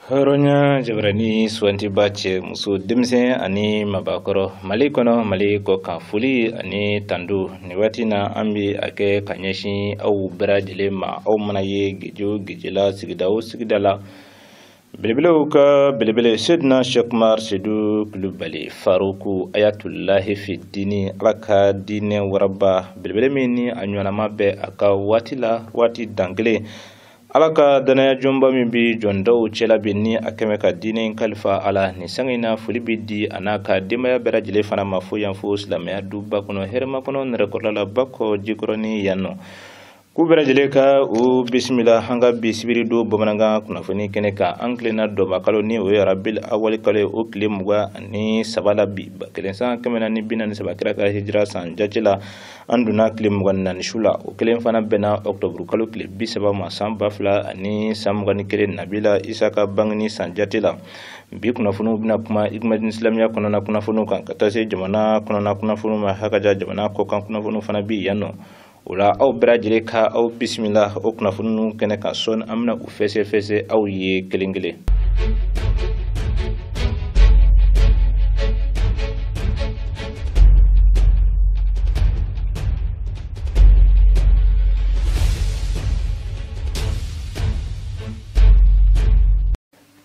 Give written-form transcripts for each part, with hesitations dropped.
Hɔrɔnya jabarani suwantiba cɛ muso denmisɛn ani mabakɔrɔ Mali kɔnɔ Mali kɔ kan foli ani tandu nin waati na an bɛ a kɛ ka ɲɛsin aw bɛɛ lajɛlen ma aw mana ye geje o geje la sigida o sigida la belebelew ka belebele Sedina Cheikh Umar Sedu Kulubali Faruku Ayatulahi fi dini Ala ka diinɛ waraba belebele min ni a ɲɔgɔnnama bɛ a ka waati la waati dan kelen Ala ka danaya jɔnba min bi jɔndaw cɛla bi ni a kɛmɛ ka diinɛ kalifa ala ni sanga in na foli bi di a n'a ka denbaya bɛɛ lajɛlen fana ma fo yan fo silamɛya duba kɔnɔ hɛrɛma kɔnɔ nɛrɛkɔrɔla la bakɔ jikɔrɔni yan nɔ k'u bɛɛ lajɛlen ka o bisimila an ka bi sibiri don bamanankan kunnafoni kɛnɛ kan an tilenna dɔnba kalo ni o ye rabil awali kalo ye o tile 23 la bi 1443 kira ka hijira san jate la an donna tile 24 su la o kelen fana bɛnna ɔkutɔburu kalo tile 30 ma san 2021 nabila isa ka bangeni san jate la bi kunnafoniw bɛna kuma Igmadin silamɛya kɔnɔna kunnafoniw kan ka taa se jamana kɔnɔna kunnafoniw ma hakaja jamana kɔkan kunnafoniw fana bi yan nɔ o la aw bɛɛ lajɛlen ka aw bisimila o kunnafoniw kɛnɛ kan sɔɔni an bɛna u fɛsɛfɛsɛ aw ye kelen kelen.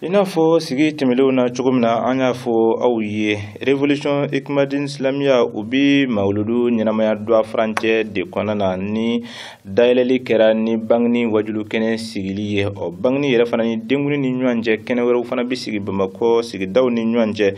I n'a fɔ sigi tɛmɛnlenw na cogo min na an y'a fɔ aw ye révolution Igmadin silamɛya u bi mawuludu ɲɛnamaya dɔ furancɛ de kɔnɔna na ni dayɛlɛli kɛra ni bangeni wajulu kɛnɛ sigili ye ɔ bangeni yɛrɛ fana ni denkundi ni ɲɔgɔn cɛ kɛnɛ wɛrɛw fana bi sigi Bamakɔ sigidaw ni ɲɔgɔn cɛ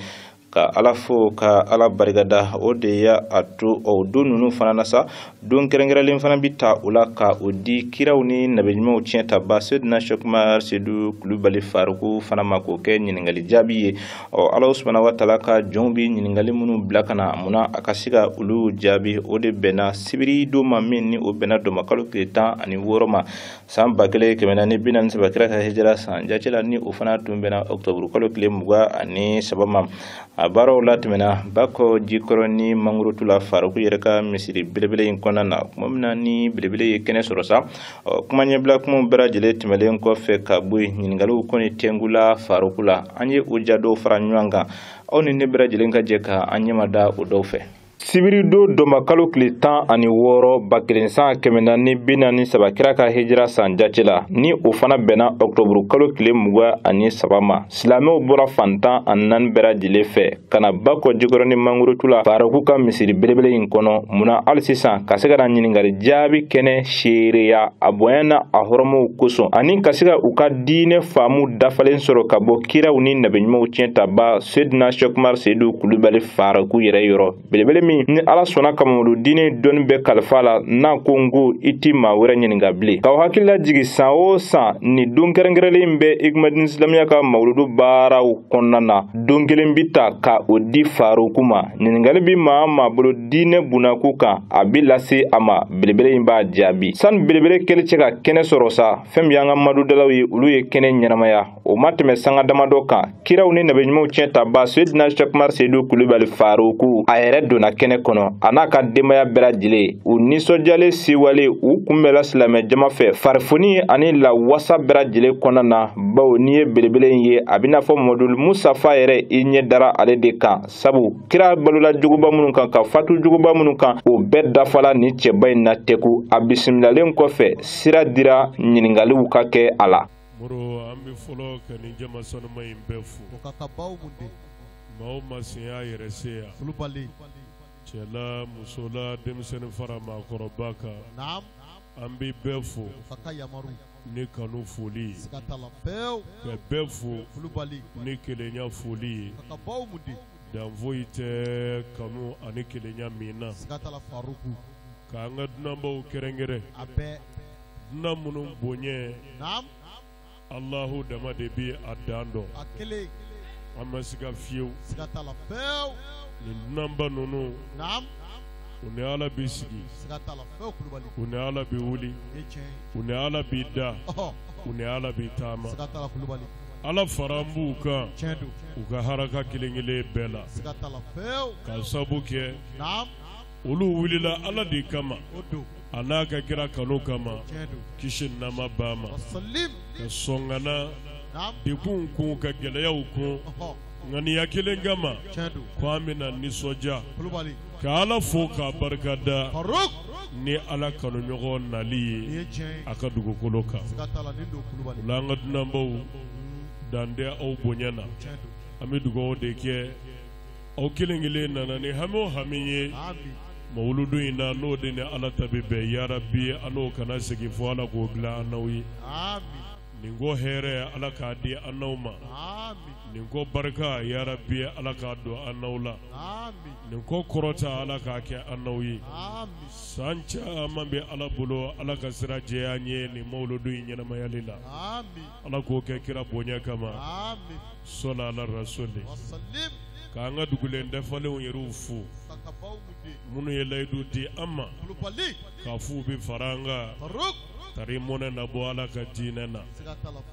ka Ala fo ka Ala barikada o de y'a to o don ninnu fana na sa don kɛrɛnkɛrɛnlen fana bi ta o la ka o di kiraw ni nabiɲumanw tiɲɛ taba Sedina Cheikh Umar Sedu Kulubali Faruku fana ma k'o kɛ ɲininkali jaabi ye ɔ Ala subahana wa taala ka jɔnw bi ɲininkali minnu bila ka na munna a ka se ka olu jaabi o de bɛnna sibiri don ma min ni o bɛnna dɔnbakalo tile 16 ma san 1443 kira ka hijira san jate la ni o fana tun bɛnna ɔkutɔburu kalo tile 23 ma a baaraw latɛmɛna Bakɔ Jikɔrɔ ni Mangurutu la Faruku yɛrɛ ka misiri belebele in kɔnɔna na tuma min na ni belebele ye kɛnɛ sɔrɔ sa ɔ kuma ɲɛbila kumaw bɛɛ lajɛlen tɛmɛlen kɔfɛ ka bɔ yen ɲininkaliw kɔni tɛnkula Faruku la an ye o ja dɔw fara ɲɔgɔn kan aw ni ne bɛɛ lajɛlen ka jɛ ka an ɲɛma da o dɔw fɛ. Sibiri don dɔnbakalo tile 16 1443 kira ka hijira san jate la ni o fana bɛnna ɔkutɔburu kalo tile 23 ma silamɛw bɔra fan 14 bɛɛ lajɛlen fɛ ka na Bakɔ Jikɔrɔni Mangurutu la Faruku ka misiri belebele in kɔnɔ munna hali sisan ka se ka na ɲininkali jaabi kɛnɛ seereya a bonya n'a a hɔrɔnw kosɔn ani ka se ka u ka diinɛ faamu dafalen sɔrɔ ka bɔ kiraw ni nabiɲumanw tiɲɛ taba Sedina Cheikh Umar Sedu Kulubali Faruku yɛrɛ yɔrɔ belebele min ni Ala sɔnna ka Mamadu diinɛ dɔnni bɛɛ kalifa la n'a ko n ko i ti maa wɛrɛ ɲininka bilen k'aw hakili lajigin san o san ni don kɛrɛnkɛrɛnlen bɛ Igmadin silamɛya ka mawuludu baaraw kɔnɔna na don kelen bi ta ka o di Faruku ma ɲininkali bi maa maa bolo diinɛ bunakun kan a bi lase a ma belebele in b'a jaabi sani belebele kɛli cɛ ka kɛnɛ sɔrɔ sa fɛn min y'an ka madudalaw ye olu ye kɛnɛ ɲɛnamaya o ma tɛmɛ sanga damadɔ kan kiraw ni nabiɲumanw tiɲɛ taba Sedina Cheikh Umar Sedu Kulubali Faruku a yɛrɛ donna kɛnɛ kɔnɔ a n'a ka denbaya bɛɛ lajɛlen u nisɔndiyalen sewalen u kunbɛnla silamɛ jama fɛ farifoni ani lawasa bɛɛ lajɛlen kɔnɔna na bawo n'i ye belebele in ye a bɛna fɔ Mamadu Musafa yɛrɛ i ɲɛ dara ale de kan sabu kira balola juguba minnu kan ka fatu juguba minnu kan o bɛɛ dafala ni cɛba in na tɛku a bisimilalen kɔfɛ sira dira ɲininkaliw ka kɛ a la. Moro an bɛ fɔlɔ ka nin jama sanuma in bɛɛ fo. O ka baw mun de. Maa o maa sen y'a yɛrɛ se yan. Kulubali. Cɛ la muso la denmisɛnnin fara maakɔrɔba kan. Naam. An bɛ bɛɛ fo. O ka yamaru. Ni kanu foli ye. Siga t'a la pewu. Ka bɛɛ fo. Kulubali. Ni kelenya foli ye. O ka baw mun de. Dan foyi tɛ kanu ani kelenya min na. Siga t'a la Faruku. K'an ka dunanbaw kɛrɛnkɛrɛn. A bɛɛ. Dunan minnu bonya. Naam. Allahu dama de bi a dan dɔn. A kelen. An ma siga fiyewu. Siga t'a la pewu. Nin dunanba ninnu. Naam. U ni Ala bi sigi. Siga t'a la pewu Kulubali. U ni Ala bi wuli. E tiɲɛ. U ni Ala bi da. Ɔhɔ. U ni Ala bi taama. Siga t'a la Kulubali. Ala fara an b'u kan. Tiɲɛ don. U ka haraka kelen kelen bɛɛ la. Siga t'a la pewu. K'a sabu kɛ. Naam. Olu wulila Ala de kama. O don. A n'a ka kira kanu kama. Tiɲɛ don. Kisi nama ba ma. Wasalim. Ka sɔn ka na Degunw kun ka gɛlɛyaw kun, ŋaniya kelen kama ko an bɛna nisɔndiya ka Ala fo k'a barika da ni Ala kanuɲɔgɔn nali ye a ka dugukolo kan. O la an ka dunanbaw, dan tɛ aw bonya na, an bɛ dugawu de kɛ aw kelen kelen nana ni hami o hami ye mawuludu in na, n'o de ni Ala ta bɛ bɛn, yarabi an n'o kana segin fo Ala k'o dilan an n'aw ye. Nin ko hɛrɛ Ala k'a di an n'aw ma, nin ko barika yarabi Ala k'a don an n'aw la, nin ko kɔrɔta Ala k'a kɛ an n'aw ye. San caman bɛ Ala bolo, Ala ka sira jɛya an ye nin mawuludu in ɲɛnamayali la. Ala k'o kɛ kira bonya kama, sɔla ala rasuli. K'an ka dugulen dafalenw yɛrɛw fo, minnu ye layidu di an ma k'a f'u bɛ fara an kan tari mɔnɛ na bɔ Ala ka diinɛ na.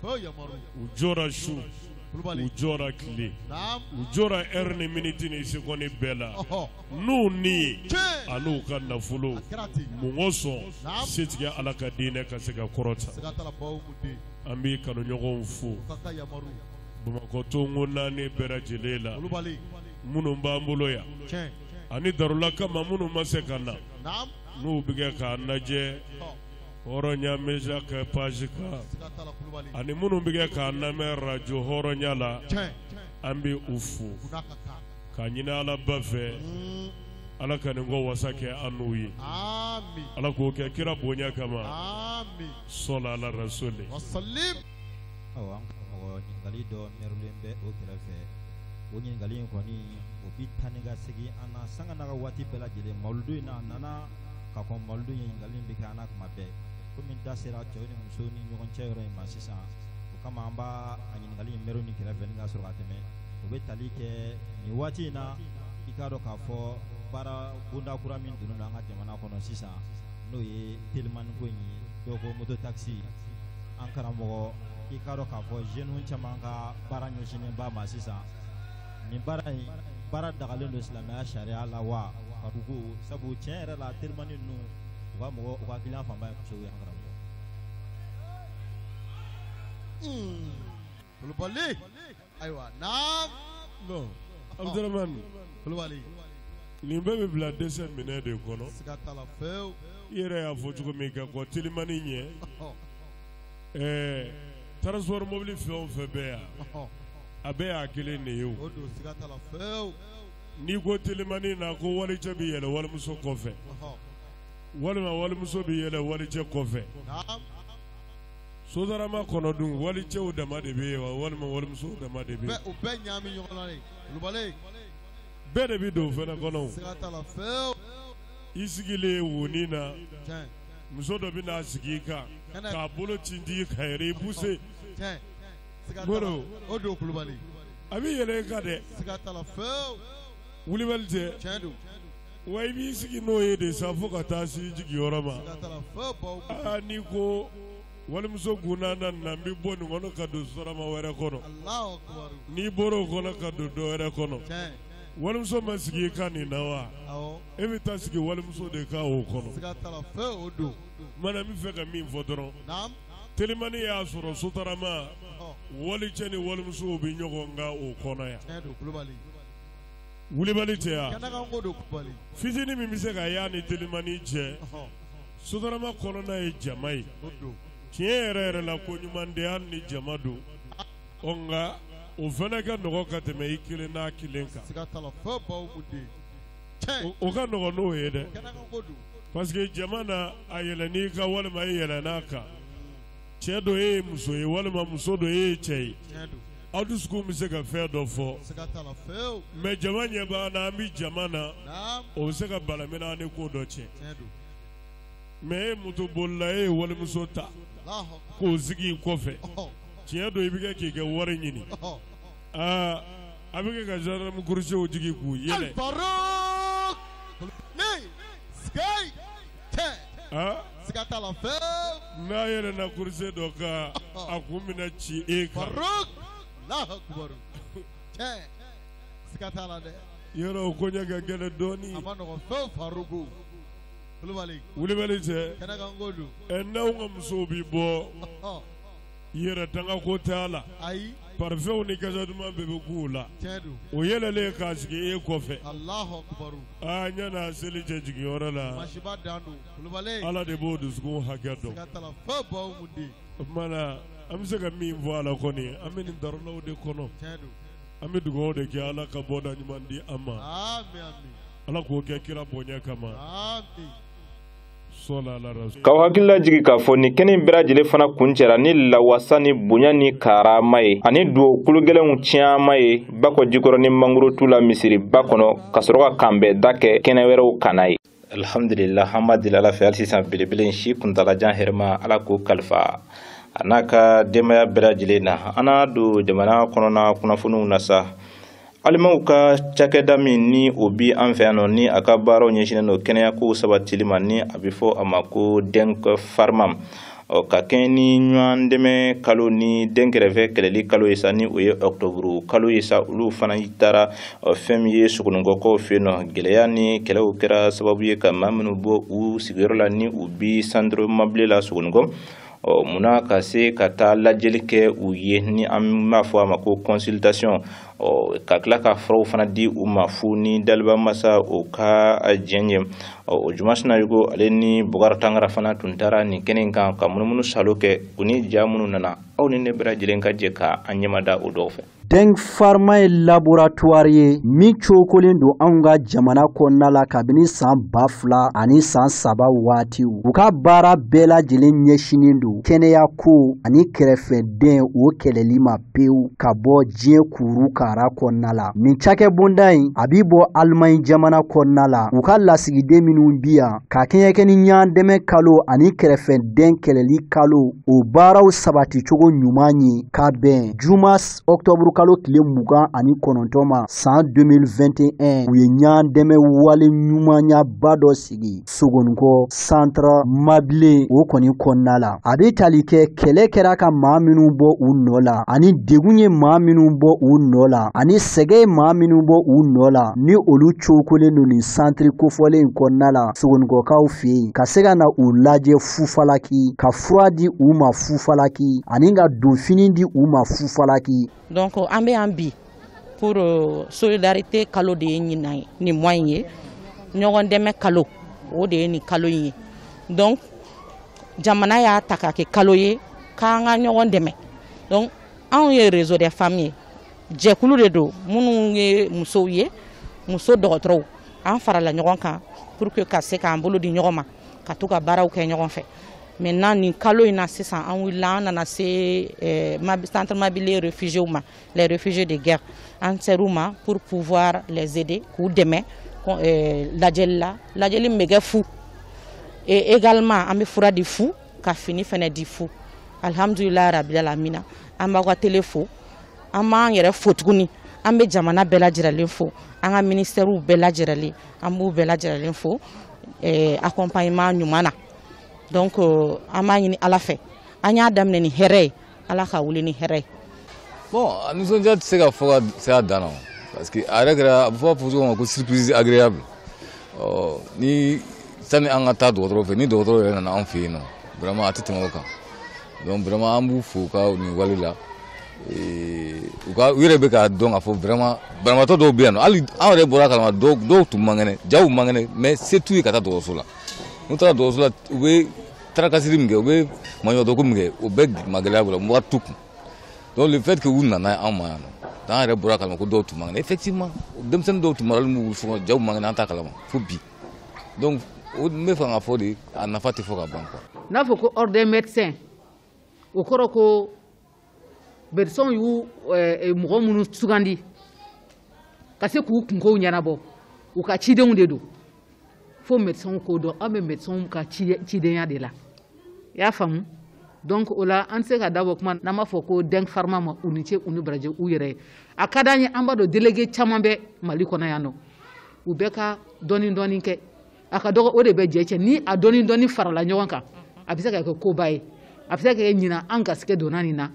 U jɔra su, u jɔra tile, u jɔra heure ni minute ni seconde bɛɛ la, n'u ni ye an'u ka nafolo mun kosɔn setigi Ala ka diinɛ ka se ka kɔrɔta. An b'i kanuɲɔgɔnw fo Bamakɔ tonko naani bɛɛ lajɛlen la, minnu b'an bolo yan ani darula kama minnu ma se ka na, n'u bɛ kɛ k'an lajɛ hɔrɔnya media ka page kan, ani minnu bɛ kɛ k'an lamɛn radio hɔrɔnya la, an bɛ u fo k'a ɲini Ala ba fɛ, Ala ka nin ko wasa kɛ an n'u ye, Ala k'o kɛ kira bonya kama, sɔla ala rasuli. Awa, an karamɔgɔ, ɲininkali dɔ mɛrulen bɛ o kɛrɛfɛ. O ɲininkali in kɔni, o bi taa ni ka segin an na sanga n'a ka waati bɛɛ lajɛlen. Mawuludu in na, a nana ka kɔn mawuludu in ɲininkali in bɛ kɛ an na kuma bɛɛ. Komi da sera cɛw ni musow ni ɲɔgɔn cɛ yɔrɔ in ma sisan, o kama an b'a a ɲininkali in mɛru ni kɛrɛfɛ ni ka sɔrɔ ka tɛmɛ. O bɛ tali kɛ nin waati in na, i k'a dɔn k'a fɔ baara bonda kura min donnen don an ka jamana kɔnɔ sisan, n'o ye telimaniko in ye, dɔw ko moto taxi. An karamɔgɔ, i k'a dɔn k'a fɔ jeunes caman ka baara ɲɛsinnen b'a ma sisan. Nin baara in, baara dagalen don silamɛya sariya la wa? Ka ko sabu tiɲɛ yɛrɛ la, telimani ninnu, u ka mɔgɔ, u ka client fanba ye musow ye, an karamɔgɔ. Kulubali, ayiwa, naam. Bon, Abdramane. Kulubali, nin bɛɛ bɛ bila dɛsɛ minɛ de kɔnɔ. Siga t'a la fewu. I yɛrɛ y'a fɔ cogo min ka kɔn telimani ɲɛ, transport mobili fɛn o fɛn bɛ yan, a bɛɛ y'a kelen de ye o. O don, siga t'a la fewu. N'i ko telimani na ko walicɛ bɛ yɛlɛ walimuso kɔfɛ, walima walimuso bɛ yɛlɛ walicɛ kɔfɛ, sotarama kɔnɔ dun, walicɛw dama de bɛ yen wa, walima walimusow dama de bɛ yen? O bɛɛ ɲaami ɲɔgɔn na de, Kulubali. Bɛɛ de bɛ don o fana kɔnɔ. Siga t'a la fewu. I sigilen wonin na, muso dɔ bɛ n'a sigi i kan k'a bolo tintin ka yɛrɛ i poussé. Moro, o don, Kulubali. A bɛ yɛlɛ i kan dɛ. Siga t'a la fewu. Wulibali tɛ. Tiɲɛ don. Wa i b'i sigi n'o ye de sa fo ka taa se i jigiyɔrɔ ma. Siga t'a la fewu, baw. Aa, n'i ko walimuso kun na na n bɛ bɔ nin kɔnɔ ka don sotarama wɛrɛ kɔnɔ. Alahu akibaru. N'i bɔra o kɔnɔ ka don dɔ wɛrɛ kɔnɔ. Tiɲɛ. Walimuso ma sigi i kan nin na wa? Awɔ. E bɛ taa sigi walimuso de kan o kɔnɔ. Siga t'a la fewu, o don. Mana, n bɛ fɛ ka min fɔ dɔrɔn. Naam. Telimani y'a sɔrɔ sotarama, walicɛ ni walimusow bɛ ɲɔgɔn kan o kɔnɔ yan. Tiɲɛ don, Kulubali. Wulibali tɛ yan. Kɛnɛkanko don, Kulubali. Fitinin min bɛ se ka y'a ni telimani cɛ, sotarama kɔnɔna ye jama ye. O don. Tiɲɛ yɛrɛ yɛrɛ la, ko ɲuman tɛ hali ni jama don. Ɔ nka o fana ka nɔgɔ ka tɛmɛ i kelen n'a kelen kan. Siga t'a la fewu, baw mu den. Tiɲɛ. O ka nɔgɔ n'o ye dɛ. Kɛnɛkanko don. Parce que jama na, a yɛlɛn'i kan walima i yɛlɛnn'a kan. Cɛ dɔ e ye muso ye, walima muso dɔ e ye cɛ ye. Tiɲɛ don. Aw dusukun bɛ se ka fɛn dɔ fɔ. Siga t'a la fewu. Mais jama ɲɛ b'an na, an bɛ jama na. Naam. O bɛ se ka balamina an ni ko dɔ cɛ. Tiɲɛ don. Mais e moto bolila, e ye walimuso ta Alahu. k'o sigi i kɔfɛ. Tiɲɛ don, i bɛ kɛ k'i ka wari ɲini. Aa, a bɛ kɛ ka gendarme kurusew jigin k'u yɛlɛ. Alfaruk. Kulubali. Sigay. Tiɲɛ. Aa. Siga t'a la fewu. N'a yɛlɛnna kuruse dɔ kan, a kun bɛna ci e kan. Faruk. Alahu akibaru. Tiɲɛ. Siga t'a la dɛ. Yɔrɔ o koɲɛ ka gɛlɛn dɔɔnin. A ma nɔgɔn fewu, Faruku. Kulubali. Wulibali tɛ. Kɛnɛkanko don. Ɛ, n'anw ka musow bi bɔ. Yɛrɛ tanga ko t'a la. Ayi. Parfum ni kasa duman bɛɛ bɛ k'u la. Tiɲɛ don. O yɛlɛlen k'a sigi e kɔfɛ. Alahu akibaru. Aa ɲan'a seli cɛ jiginyɔrɔ la. Masiba dan don. Kulubali. Ala de b'o dusukun hakɛ dɔn. Siga t'a la fo baw mun den. O tuma na an bɛ se ka min fɔ a la kɔni an bɛ nin darulaw de kɔnɔ. Tiɲɛ don. An bɛ dugawu de kɛ Ala ka bɔda ɲuman di an ma. Ami ami. Ala k'o kɛ kira bonya kama. Ami. K'aw hakili lajigin k'a fɔ nin kɛnɛ in bɛɛ lajɛlen fana kuncɛra ni lawasa ni bonya ni karama ye ani duwawu kologɛlɛnw caman ye Bakɔ Jikɔrɔni mangorotu la misiriba kɔnɔ ka sɔrɔ ka kanbɛnda kɛ kɛnɛ wɛrɛw kana ye. Alhamdulillah, an b'a deli Ala fɛ hali sisan belebele in si kuntalajan hɛrɛma Ala k'o kalifa a n'a ka denbaya bɛɛ lajɛlen na. An n'a don jamana kɔnɔna kunnafoniw na sa. Alimaw ka cakɛda min ni o bi an fɛ yan nɔ ni a ka baaraw ɲɛsinnen don kɛnɛyakow sabatili ma ni a bɛ fɔ a ma ko Denk Pharma, ɔ ka kɛɲɛ ni ɲɔgɔn dɛmɛ kalo ni dɛnkɛrɛfɛ kɛlɛli kalo ye sa, ni o ye ɔkutɔburu kalo ye sa, olu fana taara fɛn min ye Sogonikɔkaw fɛ yen nɔ. Gɛlɛya ni kɛlɛw kɛra sababu ye ka maa minnu bɔ u sigiyɔrɔ la ni u bi centre Mabile la Sogonikɔ, ɔ munna ka se ka taa lajɛli kɛ u ye ni an b'a fɔ a ma ko consultation, ɔ ka tila ka furaw fana di u ma fu ni daliba masa o ka diɲɛ ye. Ɔ o Juma Sinayogo ale ni Bukari Tangara fana tun taara nin kɛnɛ in kan ka munumunu salo kɛ u ni ja minnu nana. Aw ni ne bɛɛ lajɛlen ka jɛ ka an ɲɛmada o dɔw fɛ. Denk Pharma ye laboratoire ye min cokolen don anw ka jamana kɔnɔna la kabini san 2000 ani san 3 waatiw. U ka baara bɛɛ lajɛlen ɲɛsinnen don kɛnɛya ko ani kɛrɛfɛdɛn o kɛlɛli ma pewu ka bɔ diɲɛ kuru kara kɔnɔna la. Nin cakɛbonda in a bi bɔ Alimaɲi jamana kɔnɔna la. U ka lasigiden minnu bi yan ka kɛɲɛ ni ɲɔgɔn dɛmɛ kalo ani kɛrɛfɛdɛn kɛlɛli kalo o baaraw sabati cogo ɲuman ye ka bɛn juma ɔkutɔburu kalo tile 29 ma san 2021, u ye ɲɔgɔn dɛmɛ wale ɲumanyaba dɔ sigi Sogonikɔ centre Mabile o kɔni kɔnɔna la. A bɛ tali kɛ kɛlɛ kɛra ka maa minnu bɔ u nɔ la ani degun ye maa minnu bɔ u nɔ la ani sɛgɛn ye maa minnu bɔ u nɔ la ni olu cokolen don nin centre kofɔlen in kɔnɔna la Sogonikɔkaw fɛ yen, ka se ka na u lajɛ fufalaki, ka fura di u ma fufalaki ani ka donfini di u ma fufalaki. Donc an bɛ yan bi pour solidarité kalo de ye ɲinan nin mois in ye, ɲɔgɔn dɛmɛ kalo o de ye nin kalo in ye. Donc jamana y'a ta k'a kɛ kalo ye k'an ka ɲɔgɔn dɛmɛ. Donc anw ye réseau des femmes ye, jɛkulu de don minnu ye musow ye, muso dɔgɔtɔrɔw, an farala ɲɔgɔn kan pour que ka se k'an bolo di ɲɔgɔn ma ka to ka baaraw kɛ ɲɔgɔn fɛ. Maintenant nin kalo in na sisan an wulila an nana se centre Mabile réfugiés ma, les réfugiés de guerre, an ser'u ma pour pouvoir les aider k'u dɛmɛ lajɛli la, lajɛli min bɛ kɛ fu, et également an bɛ fura di fu ka fini fɛnɛ di fu. Alhamdulilayi rabil alamina, an b'aw ka télé fo, an b'an yɛrɛ fo tuguni, an bɛ jamana bɛɛ lajɛlen fo, an ka ministères bɛɛ lajɛlen, an b'u bɛɛ lajɛlen fo accompagnement ɲuman na. Donc an b'a ɲini Ala fɛ, an y'a daminɛ ni hɛrɛ ye, Ala ka wuli ni hɛrɛ ye. Bon, a nisɔndiya tɛ se ka fɔ ka se a dan na, parce que a yɛrɛ kɛra a bɛ fɔ cogo ma ko surprise agréable. Ɔ ni sani an ka taa dɔgɔtɔrɔ fɛ, ni dɔgɔtɔrɔ yɛrɛ nana an fɛ yen nɔ, vraiment a tɛ tɛmɛ o kan. Donc vraiment an b'u fo u ka nin wale la. U ka u yɛrɛ bɛ k'a dɔn k'a fɔ vraiment banabaatɔ dɔw bɛ yan nɔ, hali an yɛrɛ bɔra a kalama dɔw tun man kɛnɛ, jaw man kɛnɛ, mais se t'u ye ka taa dɔgɔtɔrɔso la. N'u taara dɔgɔtɔrɔso la, u bɛ tarakasiri min kɛ, u bɛ maɲumantɔko min kɛ, o bɛɛ magɛlɛya b'u la, wari t'u kun. Donc le fait que u nana an ma yan nɔ, an yɛrɛ bɔra a kalama ko dɔw tun man kɛnɛ, effectivement denmisɛnnin dɔw tun maralen b'u so kɔnɔ, jaw man kɛnɛ, an t'a kalama fo bi. Donc o n bɛ fɛ k'a fɔ de, a nafa tɛ fɔ ka ban quoi. N'a fɔ ko ordre des médecins, o kɔrɔ ko médecins y'u mɔgɔ minnu sugandi ka se k'u kunkow ɲɛnabɔ, u ka cidenw de don. Fo médecins k'o dɔn, an bɛ médecins ka cidenya de la, i y'a faamu. Donc o la an tɛ se ka dabɔ kuma n'an b'a fɔ ko Denk Pharma ma u ni ce u ni baraji u yɛrɛ ye. A ka d'an ye, an b'a dɔn délégué caman bɛ Mali kɔnɔ yan nɔ, u bɛɛ ka dɔɔni dɔɔni kɛ, a ka dɔgɔ o de bɛ jɛ cɛ. Ni a dɔɔni dɔɔni farala ɲɔgɔn kan, a bɛ se ka kɛ koba ye, a bɛ se ka kɛ ɲinan an garisɛgɛ donna nin na.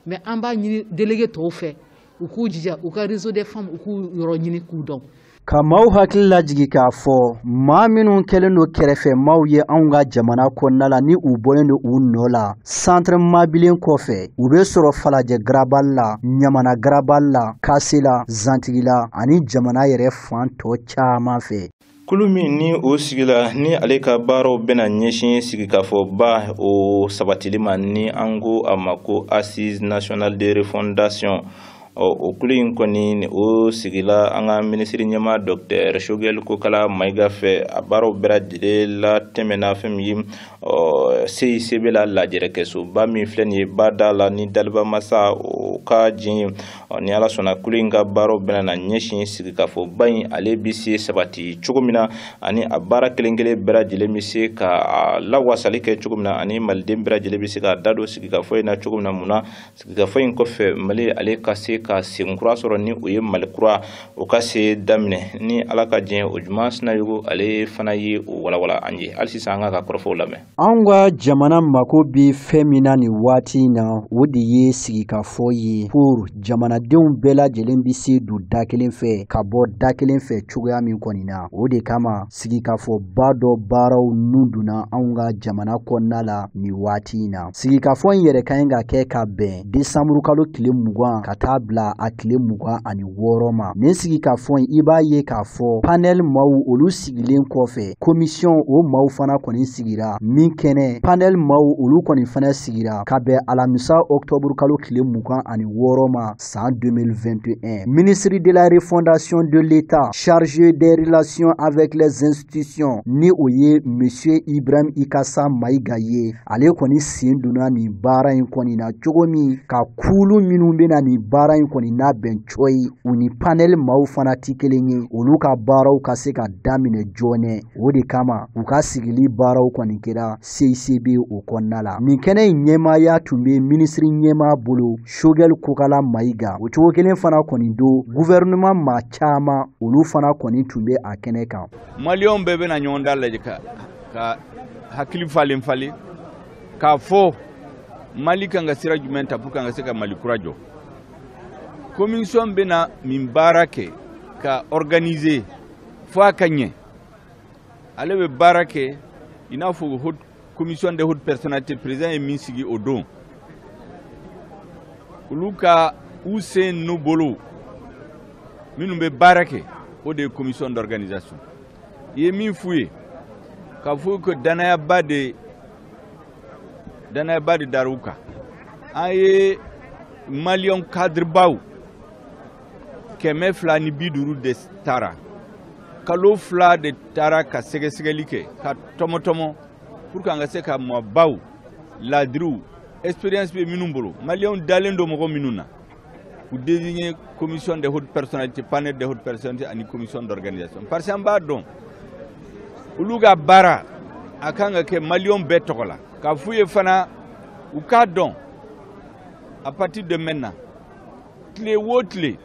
Mais an b'a ɲini délégué tɔw fɛ u k'u jija u ka réseau des femmes u k'u yɔrɔ ɲini k'u dɔn. Ka maaw hakili lajigi k'a fɔ maa minnu kɛlen don kɛrɛfɛmaaw ye anw ka jamana kɔnɔna la, ni u bɔlen don u nɔ la centre Mabilen kɔfɛ, u bɛ sɔrɔ Falajɛ garabali la, Ɲamana garabali la, Kasela, Zantigila ani jamana yɛrɛ fan tɔ caman fɛ. Kulu min ni o sigila ni ale ka baaraw bɛna ɲɛsin sigikafɔba o sabatili ma, ni an ko a ma ko Assise nationale de refondation, o kulu in kɔni o sigila an ka minisiri ɲɛmaa Docteur Choguel Kokala Maïga fɛ. A baaraw bɛɛ lajɛlen latɛmɛna fɛn min ye CICB la, lajɛrɛkɛsoba min filɛ nin ye bada la, ni Daliba Masa o ka diɲɛ ye. Ni Ala sɔnna, kulu in ka baaraw bɛna na ɲɛsin sigikafɔba in ale bɛ se sabati cogo min na, ani a baara kelen kelen bɛɛ lajɛlen bɛ se ka lawasali kɛ cogo min na, ani maliden bɛɛ lajɛlen bɛ se ka da don sigikafɔ in na cogo min na. Mun na sigikafɔ in kɔfɛ, Mali ale ka se ka sen kura sɔrɔ, ni o ye Mali kura o ka se daminɛ, ni Ala ka diɲɛ. O Juma Sinayogo ale fana ye o walawala an ye. Hali sisan, an ka kɔrɔfɔw lamɛn. Anw ka jamana mako bɛ fɛn min na nin waati in na, o de ye sigikafɔ ye pour jamanadenw bɛɛ lajɛlen bɛ se don da kelen fɛ ka bɔ da kelen fɛ cogoya min kɔni na. O de kama sigikafɔba dɔ baaraw nun donna anw ka jamana kɔnɔna la nin waati in na. Sigikafɔ in yɛrɛ ka ɲi ka kɛ ka bɛn desanburu kalo tile 20 ka taa bila a tile 26 ma. Nin sigikafɔ in, i b'a ye k'a fɔ panel maaw olu sigilen kɔfɛ, commission o maaw fana kɔni sigira min kɛnɛ. Panel maaw olu kɔni fana sigira ka bɛn alamisa octobre kalo tile 26 ma san 2021. Ministre de la refondation de l'État chargé des relations avec les institutions, ni o ye monsieur Ibrahim Ikassa Maïga ye, ale kɔni sen donna nin baara in kɔni na cogo min ka kulu minnu bɛna nin baara in kɔni labɛn cɔyi, u ni panel maaw fana ti kelen ye, olu ka baaraw ka se ka daminɛ joona. O de kama u ka sigili baaraw kɔni kɛra CICB o kɔnɔna la. Nin kɛnɛ in ɲɛmaaya tun bɛ minisiri ɲɛmaa bolo, Choguel Kokala Maïga. O cogo kelen fana kɔni don, gouvernement maa caman olu fana kɔni tun bɛ a kɛnɛ kan. Maliyɛnw bɛɛ bɛna ɲɔgɔn da lajɛ ka hakili falen falen k'a fɔ Mali kan ka sira jumɛn ta pour que an ka se ka Mali kura jɔ. Commission bɛna min baara kɛ ka organiser fo a ka ɲɛ, ale bɛ baara kɛ i n'a fɔ haute commission des hautes personnalités, président ye min sigi o don, olu ka u sen n'u bolo minnu bɛ baara kɛ, o de ye commission d'organisation. I ye min f'u ye k'a fɔ ko danayaba de dar'u kan. An ye maliyɛn cadre baw 250 de taara, kalo 2 de taara ka sɛgɛsɛgɛli kɛ ka tɔmɔtɔmɔ pour que an ka se ka maabaw laadiriw, expérience bɛ minnu bolo, maliyɛnw dalen don mɔgɔ minnu na, k'u désigner commission des hautes personnalités, panel des hautes personnalités ani commission d'organisation, parce que an b'a dɔn olu ka baara a kan ka kɛ maliyɛnw bɛɛ tɔgɔ la. K'a f'u ye fana, u k'a dɔn, à partir de maintenant, tile o tile,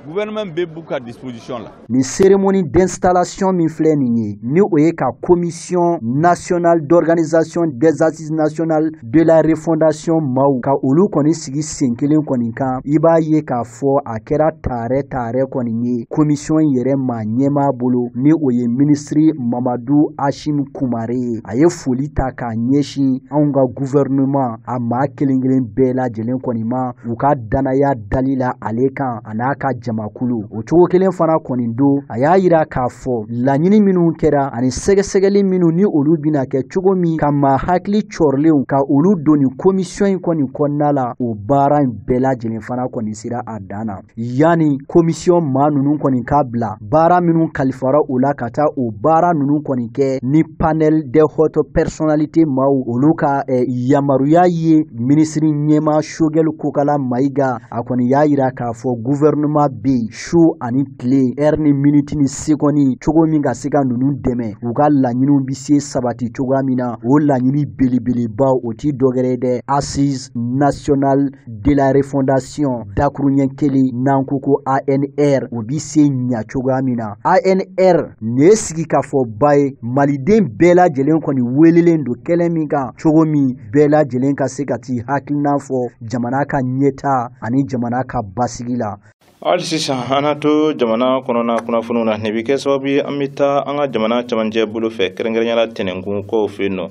gouvernement bɛ b'u ka disposition la. Nin cérémonie d'installation min filɛ nin ye, ni o ye ka commission nationale d'organisation des assises nationales de la refondation maaw ka olu kɔni sigi sen kelen kɔni kan, i b'a ye k'a fɔ a kɛra taarɛ taarɛ kɔni ye commission yɛrɛ maa ɲɛmaa bolo, ni o ye ministre Mamadu Hachim Kumare ye. A ye foli ta k'a ɲɛsin anw ka gouvernement a maa kelen kelen bɛɛ lajɛlen kɔni ma, u ka danaya dali la ale kan a n'a ka jamakulu. O cogo kelen fana kɔni don, a y'a yira k'a fɔ laɲini minnu kɛra ani sɛgɛsɛgɛli minnu ni olu bɛna kɛ cogo min ka maa hakili cɔrilenw ka olu don nin commission in kɔni kɔnɔna la, o baara in bɛɛ lajɛlen fana kɔni sera a dan na. Yanni commission maa ninnu kɔni ka bila baara minnu kalifara o la ka taa o baara ninnu kɔni kɛ, ni panel des hautes personnalités maaw olu ka yamaruya ye, minisiri ɲɛmaa Choguel Kokala Maïga a kɔni y'a yira k'a fɔ gouvernement bɛ yen su ani tile, heure ni minute ni seconde, cogo min ka se ka ninnu dɛmɛ u ka laɲiniw bɛ se sabati cogoya min na. O laɲini belebelebaw, o ti dɔwɛrɛ ye dɛ, assise nationale de la refondation dakuruɲɛ kelen n'an ko ko ANR, o bi se ɲa cogoya min na. ANR nin ye sigikafɔba ye, maliden bɛɛ lajɛlen kɔni welelen don kɛnɛ min kan, cogo min bɛɛ lajɛlen ka se ka t'i hakilina fɔ jamana ka ɲɛta ani jamana ka basigi la. Hali Sisan an na to jamana kɔnɔna kunnafoniw na. Nin bɛ kɛ sababu ye an bɛ taa an ka jamana camancɛ bolo fɛ, kɛrɛnkɛrɛnnenya la Tɛnɛnkun kɔw fɛ yen nɔ.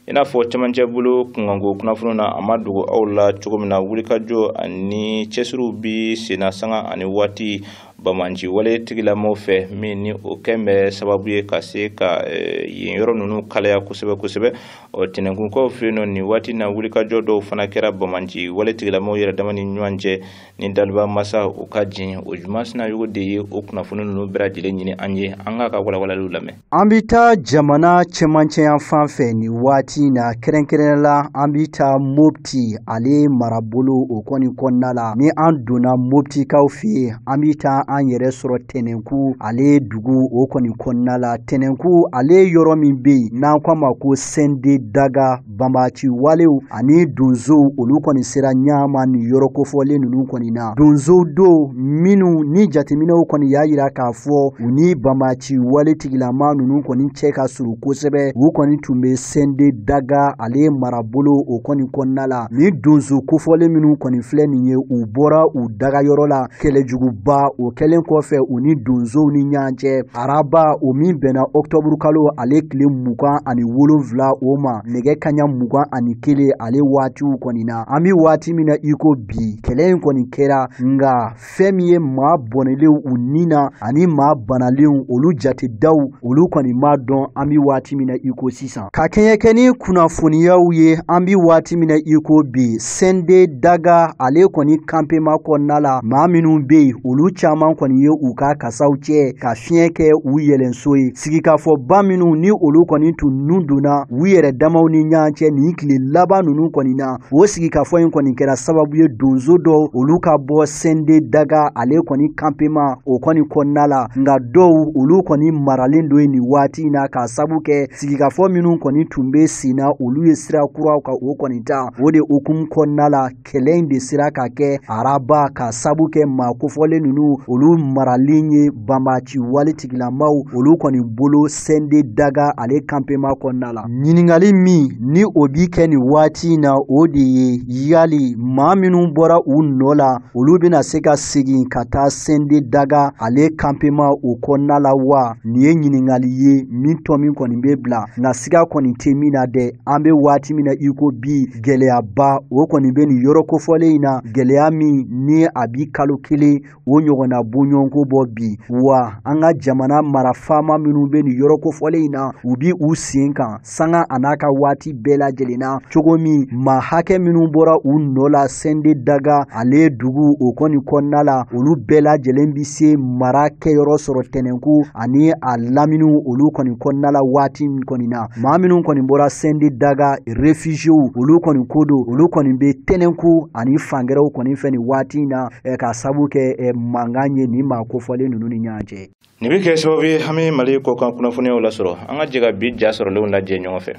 I n'a fɔ camancɛ bolo kunkanko kunnafoniw na, a ma dogo aw la cogo min na, wulikajɔ ani cɛsiriw bi senna sanga ani waati bamanci wale tigilamaw fɛ, min ni o kɛn bɛ sababu ye ka se ka yen yɔrɔ ninnu kalaya kosɛbɛ kosɛbɛ. Ɔ, Tɛnɛnkunkaw fɛ yen nɔ, nin waati na, wulikajɔ dɔw fana kɛra bamanci wale tigilamaw yɛrɛ dama ni ɲɔgɔn cɛ ni daliba masa u ka jɛn. O Juma Sinayogo de ye o kunnafoni ninnu bɛɛ lajɛlen ɲini an ye. An k'a ka walawalaliw lamɛn. An bɛ taa jamana cɛmancɛ yan fan fɛ nin waati in na, kɛrɛnkɛrɛnnenya la an bɛ taa Mopti ale marabolo o kɔni kɔnɔna la. Ni an donna Moptikaw fɛ yen, an bɛ taa an yɛrɛ sɔrɔ Tɛnɛnku ale dugu o kɔni kɔnɔna la. Tɛnɛnku ale yɔrɔ min bɛ yen n'an ko a ma ko Sende Daga, banbaanci walew ani donsow olu kɔni sera ɲama nin yɔrɔ kofɔlen ninnu kɔni na. Donsow don minnu ni jateminɛw kɔni y'a yira k'a fɔ u ni banbaanci wale tigilama ninnu kɔni cɛ ka surun kosɛbɛ. U kɔni tun bɛ Sende Daga ale marabolo o kɔni kɔnɔna la. Ni donso kofɔlen minnu kɔni filɛ nin ye, u bɔra u dagayɔrɔ la kɛlɛjuguba o kɛlen kɔfɛ u ni donsow ni ɲɔgɔn cɛ araba o min bɛnna ɔkutɔburu kalo ale tile 27 o ma, nɛgɛ kanɲɛ 21 ale waatiw kɔni na. An bɛ waati min na i ko bi, kɛlɛ in kɔni kɛra, nka fɛn min ye maa bɔnɛlenw u ni na ani maa banalenw olu jatedaw olu kɔni ma dɔn an bɛ waati min na i ko sisan. Ka kɛɲɛ kɛ ni kunnafoniyaw ye, an bɛ waati min na i ko bi, Sende Daga ale kɔni campement kɔnɔna la, maa minnu bɛ yen olu caman kɔni ye u ka kasaw cɛ ka fiɲɛ kɛ u yɛlɛnso ye. Sigikafɔba minnu ni olu kɔni tun nun donna u yɛrɛ damaw ni ɲɔgɔn cɛ nin tile laban ninnu kɔni na, o sigikafɔ in kɔni kɛra sababu ye donso dɔw olu ka bɔ Sende Daga ale kɔni campement o kɔni kɔnɔna la. Nka dɔw olu kɔni maralen don nin waati in na k'a sabu kɛ sigikafɔ minnu kɔni tun bɛ sen na olu ye sira kuraw ka o kɔni ta. O de hukumu kɔnɔna la, kɛlɛ in de sera ka kɛ araba k'a sabu kɛ maa kofɔlen ninnu olu maralen ye banbaanci wale tigilamaw olu kɔni bolo Sende Daga ale campement kɔnɔna la. Ɲininkali min ni o bi kɛ nin waati in na, o de ye yali maa minnu bɔra u nɔ la olu bɛna se ka segin ka taa Sende Daga ale campement o kɔnɔna la wa? Nin ye ɲininkali ye min tɔ min kɔni bɛ bila, nka siga kɔni tɛ min na dɛ. An bɛ waati min na i ko bi, gɛlɛyaba o kɔni bɛ nin yɔrɔ kofɔlen in na, gɛlɛya min ni a bi kalo kelen o ɲɔgɔnna bɔɲɔgɔnko bɔ bi. Wa an ka jamana mara faama minnu bɛ nin yɔrɔ kofɔlen in na, u bi u sen kan sanga a n'a ka waati bɛɛ lajɛlen na, cogo min maa hakɛ minnu bɔra u nɔ la Sende Daga ale dugu o kɔni kɔnɔna la, olu bɛɛ lajɛlen bi se mara kɛyɔrɔ sɔrɔ Tɛnɛnku ani a laminiw olu kɔni kɔnɔna la waati min kɔni na. Maa minnu kɔni bɔra Sende Daga réfugiés olu kɔni ko don, olu kɔni bɛ Tɛnɛnku ani fangɛrɛw kɔni fɛ nin waati in na k'a sabu kɛ mankan ye nin maa kofɔlen ninnu ni ɲɔgɔn cɛ. Nin bɛ kɛ sababu ye an bɛ Mali kɔkan kunnafoniyaw lasɔrɔ. An ka jɛ ka bi ja sɔrɔlenw lajɛ ɲɔgɔn fɛ.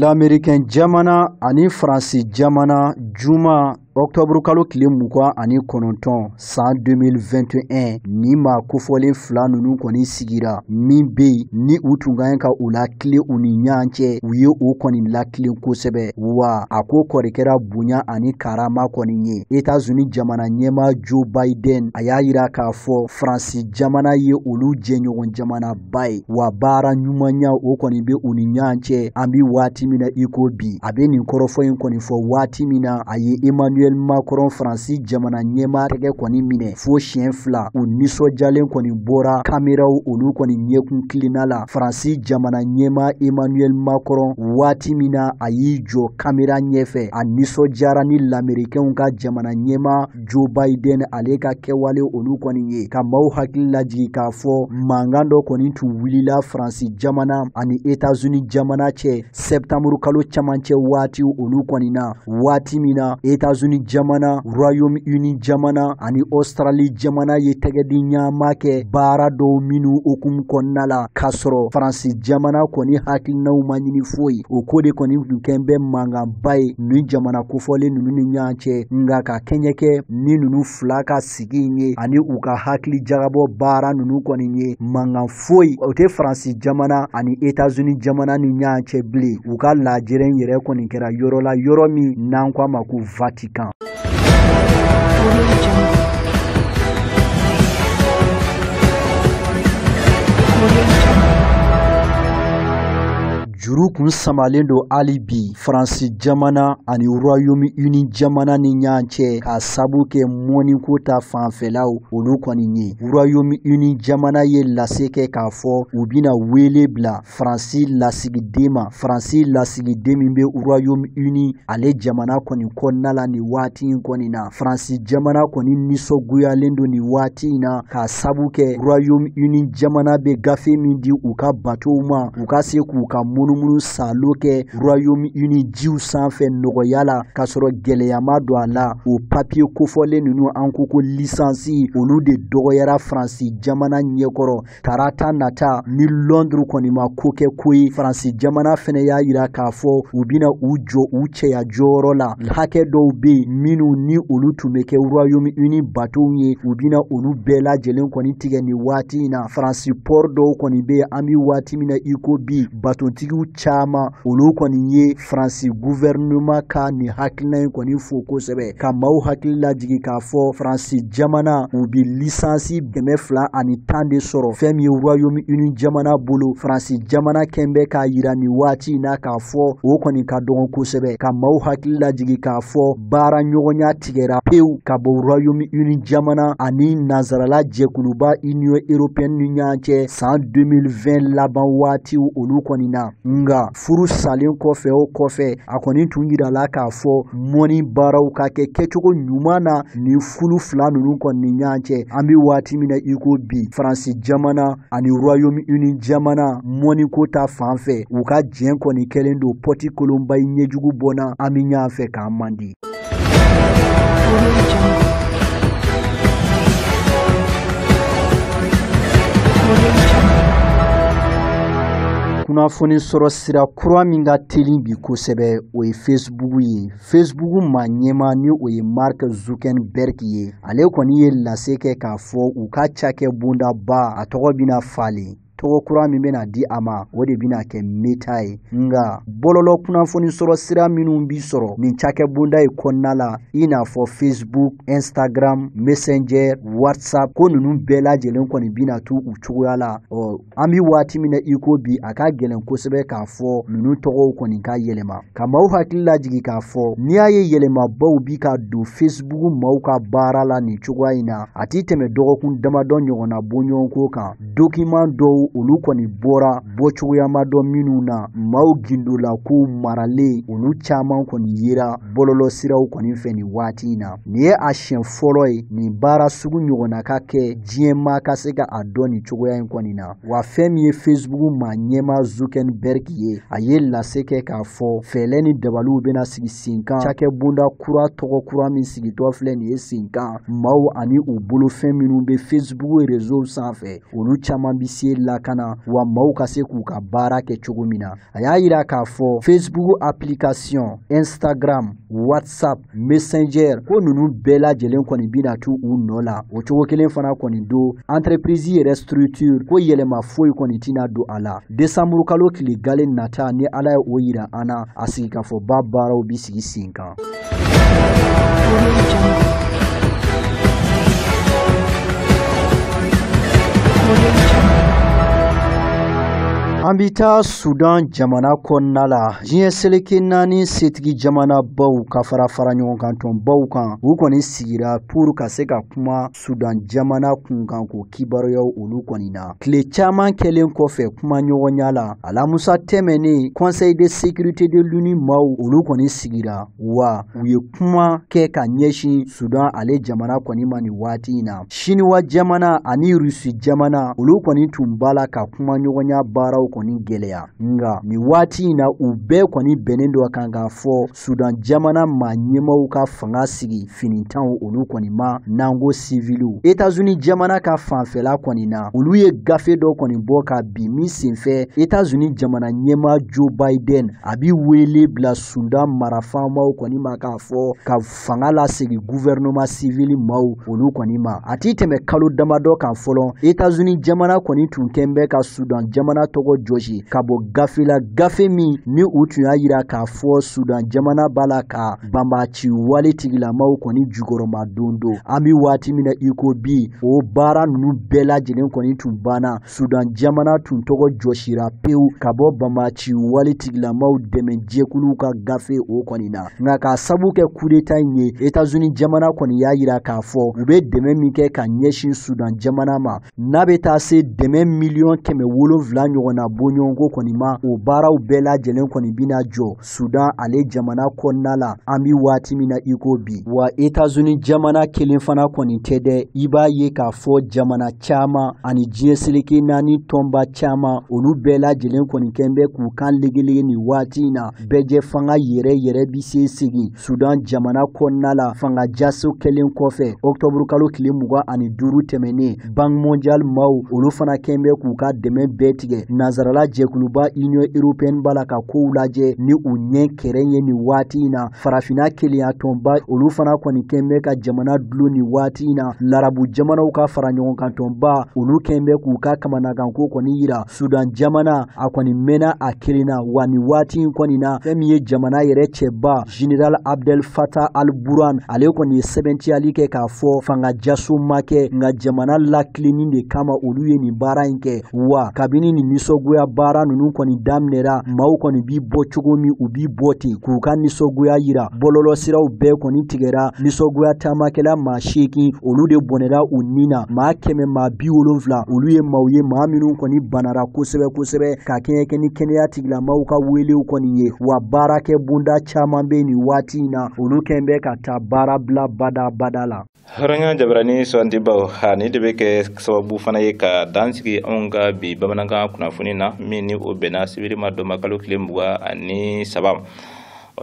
L'Américain jamana ani Faransi jamana juma octobre kalo tile 29 san 2021 ni maa kofɔlen fila ninnu kɔni sigira min bɛ yen ni u tun ka kan ka u lakile u ni ɲɔgɔn cɛ, u ye o kɔni lakilen kosɛbɛ. Wa a ko kɔri kɛra bonya ani karama kɔni ye. États-Unis jamana ɲɛmaa Joe Biden a y'a yira k'a fɔ Faransi jamana ye olu jɛɲɔgɔn jamanaba ye, wa baara ɲumanya o kɔni bɛ u ni ɲɔgɔn cɛ. An bɛ waati min na i ko bi, a bɛ nin kɔrɔfɔ in kɔni fɔ waati min na a ye Emmanuel Macron Faransi jamana ɲɛmaa tɛgɛ kɔni minɛ fo siɲɛ fila. U nisɔndiyalen kɔni bɔra kameraw olu kɔni ɲɛkun kilenna la. Faransi jamana ɲɛmaa Emmanuel Macron waati min na a y'i jɔ kamera ɲɛfɛ, a nisɔndiyara ni lamɛrikɛnw ka jamana ɲɛmaa Joe Biden ale ka kɛwale olu kɔni ye, ka maaw hakili lajigin k'a fɔ mankan dɔ kɔni tun wulila Faransi jamana ani États-Unis jamana cɛ septembre kalo camancɛ waati olu kɔni na, waati min na États-Unis États-Unis jamana, Royaume-Uni jamana ani Australie jamana ye tɛgɛdi ɲama kɛ baara dɔw minnu hukumu kɔnɔna la, k'a sɔrɔ Faransi jamana kɔni hakilinaw ma ɲini foyi. O ko de kɔni tun kɛn bɛ mankanba ye nin jamana kofɔlen ninnu ni ɲɔgɔn cɛ, nka ka kɛɲɛ kɛ ni ninnu fila ka sigi in ye ani u ka hakili jagabɔ baara ninnu kɔni ye, mankan foyi o tɛ Faransi jamana ani États-Unis jamana ni ɲɔgɔn cɛ bilen. U ka lajɛrɛ in yɛrɛ kɔni kɛra yɔrɔ la, yɔrɔ min n'an ko a ma ko Vatican. Juru kun samalen don hali bi Faransi jamana ani Royaume-Uni jamana ni ɲɔgɔn cɛ, k'a sabu kɛ mɔniko ta fanfɛlaw olu kɔni ye. Royaume-Uni jamana ye lase kɛ k'a fɔ u bɛna wele bila Faransi lasigiden ma, Faransi lasigiden min bɛ Royaume-Uni ale jamana kɔni kɔnɔna la nin waati in kɔni na. Faransi jamana kɔni nisɔngoyalen don nin waati in na, k'a sabu kɛ Royaume-Uni jamana bɛ gafe min di u ka batow ma, u ka se k'u ka munumunu salo kɛ Royaume-Uni jiw sanfɛ nɔgɔya la, k'a sɔrɔ gɛlɛya ma don a la. O papiye kofɔlen ninnu, an ko ko lisansi, olu de dɔgɔyara Faransi jamana ɲɛkɔrɔ. Tarata nata ni Londres kɔni ma ko kɛ ko ye, Faransi jamana fɛnɛ y'a yira k'a fɔ u bɛna u jɔ u cɛya jɔyɔrɔ la. Hakɛ dɔw bɛ yen minnu ni olu tun bɛ kɛ Royaume-Uni batow ye, u bɛna olu bɛɛ lajɛlen kɔni tigɛ nin waati in na. Faransi port dɔw kɔni bɛ yen, an bɛ waati min na i ko bi, batontigiw caman olu kɔni ye Faransi gouvernement ka nin hakilina in kɔni fo kosɛbɛ, ka maaw hakili lajigin k'a fɔ Faransi jamana u bɛ lisansi 210 de sɔrɔ fɛn min ye Royaume-Uni jamana bolo. Faransi jamana kɛn bɛ k'a yira nin waati in na k'a fɔ o kɔni ka dɔgɔn kosɛbɛ, ka maaw hakili lajigin k'a fɔ baara ɲɔgɔnya tigɛra pewu ka bɔ Royaume-Uni jamana ani nanzarala jɛkuluba Union européenne ni ɲɔgɔn cɛ san 2020 laban waatiw olu kɔni na. Nka furu salen kɔfɛ, o kɔfɛ a kɔni tun yirala k'a fɔ mɔni baaraw ka kɛ kɛcogo ɲuman na nin furu fila ninnu kɔni ni ɲɔgɔn cɛ. An bɛ waati min na i ko bi, Faransi jamana ani Royaume-Uni jamana mɔniko ta fan fɛ, u ka jɛn kɔni kɛlen don pɔti kolonba ye, ɲɛjugu bɔnna an bɛ ɲɔgɔn fɛ k'an man di. Kunnafoni sɔrɔ sira kura min ka teli bi kosɛbɛ, o ye Facebook ye. Facebook maa ɲɛmaa ni o ye Mark Zuckerberg ye, ale kɔni ye lase kɛ k'a fɔ u ka cakɛ bondaba a tɔgɔ bɛna falen. Tɔgɔ kura min bɛna di a ma, o de bɛna kɛ Meta ye. Nka bɔlɔlɔ kunnafoni sɔrɔ sira minnu bi sɔrɔ nin cakɛ bonda in kɔnɔna la, i n'a fɔ Facebook, Instagram, Messenger, WhatsApp, ko ninnu bɛɛ lajɛlen kɔni bɛna to u cogoya la. Ɔ, an bɛ waati min na i ko bi, a ka gɛlɛn kosɛbɛ k'a fɔ ninnu tɔgɔw kɔni ka yɛlɛma. Ka maaw hakili lajigin k'a fɔ n'i y'a ye yɛlɛmabaw bi ka don Facebook maaw ka baara la nin cogoya in na, a ti tɛmɛ dɔgɔkun damadɔ ɲɔgɔnna bɔɲɔgɔnko kan. Document dɔw olu kɔni bɔra bɔcogoya ma dɔn minnu na, maaw gindola kow maralen olu caman kɔni yera bɔlɔlɔ siraw kɔni fɛ nin waati in na. Nin ye a siɲɛ fɔlɔ ye nin baara sugu ɲɔgɔnna ka kɛ diɲɛ maa ka se ka a dɔn nin cogoya in kɔni na. Wa fɛn min ye Facebook maa ɲɛmaa Zuckerberg ye, a ye lase kɛ k'a fɔ fɛɛrɛ ni dabaliw bɛna sigi sen kan cakɛ bonda kura tɔgɔ kura min sigitɔ filɛ nin ye sen kan, maaw ani u bolofɛn minnu bɛ Facebook réseau sanfɛ, olu caman bɛ se lakana, wa maaw ka se k'u ka baara kɛ cogo min na. A y'a yira k'a fɔ Facebook application, Instagram, WhatsApp, Messenger, ko ninnu bɛɛ lajɛlen kɔni bɛna to u nɔ la. O cogo kelen fana kɔni don entreprise yɛrɛ structure ko yɛlɛma foyi kɔni tɛna don a la. Décembre kalo tile gale nata, ni Ala ye o yira an na, a sigikafɔba baaraw bi sigi sen kan. An bɛ taa Sudan jamana kɔnɔna la. Diɲɛ seleke naani setigi jamanabaw ka fara fara ɲɔgɔn kan tɔnbaw kan, u kɔni sigira pour ka se ka kuma Sudan jamana kunkan ko kibaruyaw olu kɔni na. Tile caman kɛlen kɔfɛ kuma ɲɔgɔnya la, alamusa tɛmɛnen Conseil de sécurité de l'ONU maaw olu kɔni sigira, wa u ye kuma kɛ ka ɲɛsin Sudan ale jamana kɔni ma nin waati in na. Siniwa jamana ani Rusi jamana olu kɔni tun b'a la ka kuma ɲɔgɔnya baaraw kɔni gɛlɛya. Nka nin waati in na, u bɛɛ kɔni bɛnnen don kan k'a fɔ Sudan jamana maa ɲɛmaaw ka fanga sigi finitanw olu kɔni ma, n'an ko siviliw. États-Unis jamana ka fanfɛla kɔni na, olu ye gafe dɔ kɔni bɔ ka bi min senfɛ, États-Unis jamana ɲɛmaa Joe Biden a bi wele bila Sudan marafaamaw kɔni ma k'a fɔ ka fanga lasegin gouvernement civil maaw olu kɔni ma. A ti tɛmɛ kalo damadɔ kan fɔlɔ, États-Unis jamana kɔni tun kɛn bɛ ka Sudan jamana tɔgɔ jɔsi ka bɔ gafe la, gafe min ni u tun y'a yira k'a fɔ Sudan jamana b'a la ka banbaci wale tigilamaw kɔni jukɔrɔma don don. An bi waati min na i ko bi, o baara ninnu bɛɛ lajɛlen kɔni tun banna. Sudan jamana tun tɔgɔ jɔsira pewu ka bɔ banbaci wale tigilamaw dɛmɛ jɛkuluw ka gafe o kɔni na. Nka k'a sabu kɛ coup d'état in ye, États-Unis jamana kɔni y'a yira k'a fɔ u bɛ dɛmɛ min kɛ ka ɲɛsin Sudan jamana ma, n'a bɛ taa se dɛmɛ 700,000 miliyɔn ɲɔgɔnna bɔɲɔgɔnko kɔni ma, o baaraw bɛɛ lajɛlen kɔni bɛna jɔ Sudan ale jamana kɔnɔna la an bi waati min na i ko bi. Wa États-Unis jamana kelen fana kɔni tɛ dɛ, i b'a ye k'a fɔ jamana caman ani diɲɛ seleke naani tɔnba caman, olu bɛɛ lajɛlen kɔni kɛn bɛ k'u kan legelege nin waati in na. Bɛɛjɛ fanga yɛrɛ yɛrɛ bi se segin Sudan jamana kɔnɔna la fanga jaso kɛlen kɔfɛ octobre kalo tile 25 tɛmɛnen. Banque mondiale maaw olu fana kɛn bɛ k'u ka dɛmɛ bɛɛ tigɛ. Nansarala jɛkuluba Union européenne b'a la ka kow lajɛ ni u ɲɛ kɛrɛn ye nin waati in na. Farafinna kelenya tɔnba olu fana kɔni kɛn bɛ ka jamana dulon nin waati in na. Larabu jamanaw ka fara ɲɔgɔn kan tɔnba olu kɛn bɛ k'u ka kamanaganko kɔni yira. Sudan jamana a kɔni mɛnna a kelen na, wa nin waati in kɔni na, fɛn min ye jamana yɛrɛ cɛba Général Abdel Fattah al-Burhan, ale kɔni ye sɛbɛntiyali kɛ k'a fɔ fanga jaso ma kɛ, nka jamana lakilenni de kama olu ye nin baara in kɛ. Wa kabini nin nisɔngoya baara ninnu kɔni daminɛra, maaw kɔni bi bɔ cogo min, u bi bɔ ten k'u ka nisɔngoya yira. Bɔlɔlɔsiraw bɛɛ kɔni tigɛra. Nisɔngoya taamakɛla maa 8 olu de bɔnɛra u ni na, maa 170 olu ye maaw ye, maa minnu kɔni banara kosɛbɛ kosɛbɛ ka kɛɲɛ kɛ ni kɛnɛya tigilamaw ka welew kɔni ye. Wa baarakɛ bonda caman bɛ nin waati in na, olu kɛn bɛ ka taa baara bila bada bada la. Hɔrɔnya jabarani sugandibaw, ha ni de bɛ kɛ sababu fana ye ka dan sigi anw ka bi bamanankan kunnafoni na, min ni o bɛnna sibiri ma dɔn kalo tile 23.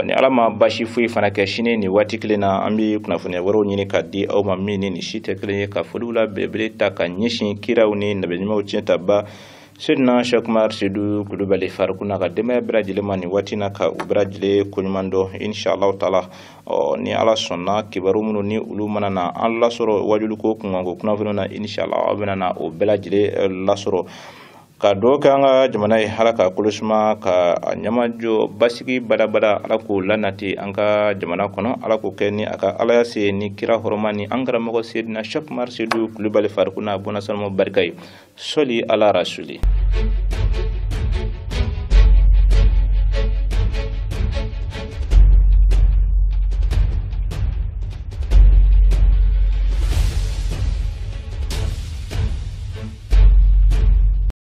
Ni Ala ma basi foyi fana kɛ, sini nin waati kelen na, an bɛ kunnafoniya wɛrɛw ɲini ka di aw ma min ni nin si tɛ kelen ye. Ka foliw la belebele ta ka ɲɛsin kiraw ni nabiɲumanw tiɲɛtaba Seydina Cheikh Umar Seydou Kulubali farikuna ka denbaya bɛɛ lajɛlen ma nin waati na, ka u bɛɛ lajɛlen koɲuman dɔn inshallah taala. Ni Ala sɔnna, kibaru minnu ni olu mana na an lasɔrɔ wajuliko kunkanko kunnafoniw na, inshallah aw bɛna na o bɛɛ lajɛlen lasɔrɔ. Ka dugawu kɛ an ka jamana ye, Ala ka kolosuma ka a ɲɛmajɔ basigi badabada, Ala k'o lanati an ka jamana kɔnɔ. Ala k'o kɛ ni a ka Alaya se ni kira hɔrɔma ni an karamɔgɔ Seydina Cheikh Umar Seydou Kulubali farikuna bɔnna sanu barika ye. Sɔli ala rasuli.